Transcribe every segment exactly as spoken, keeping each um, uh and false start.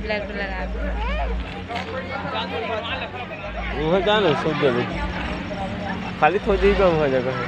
Blur blur आ। उहाँ जा ना, सब जगह खाली थोड़ी जगह, उहाँ जगह है।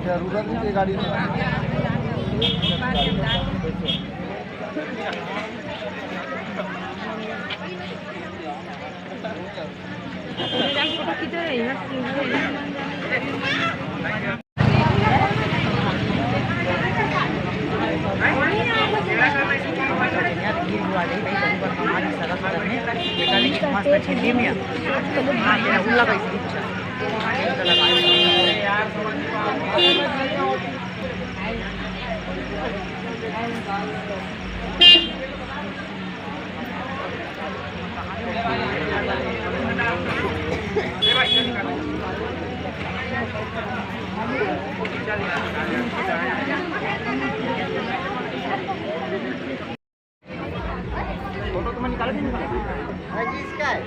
जरूरत नहीं, गाड़ी में। फोटो तो मैं निकाल के नहीं बना। भाई जी, इसका है।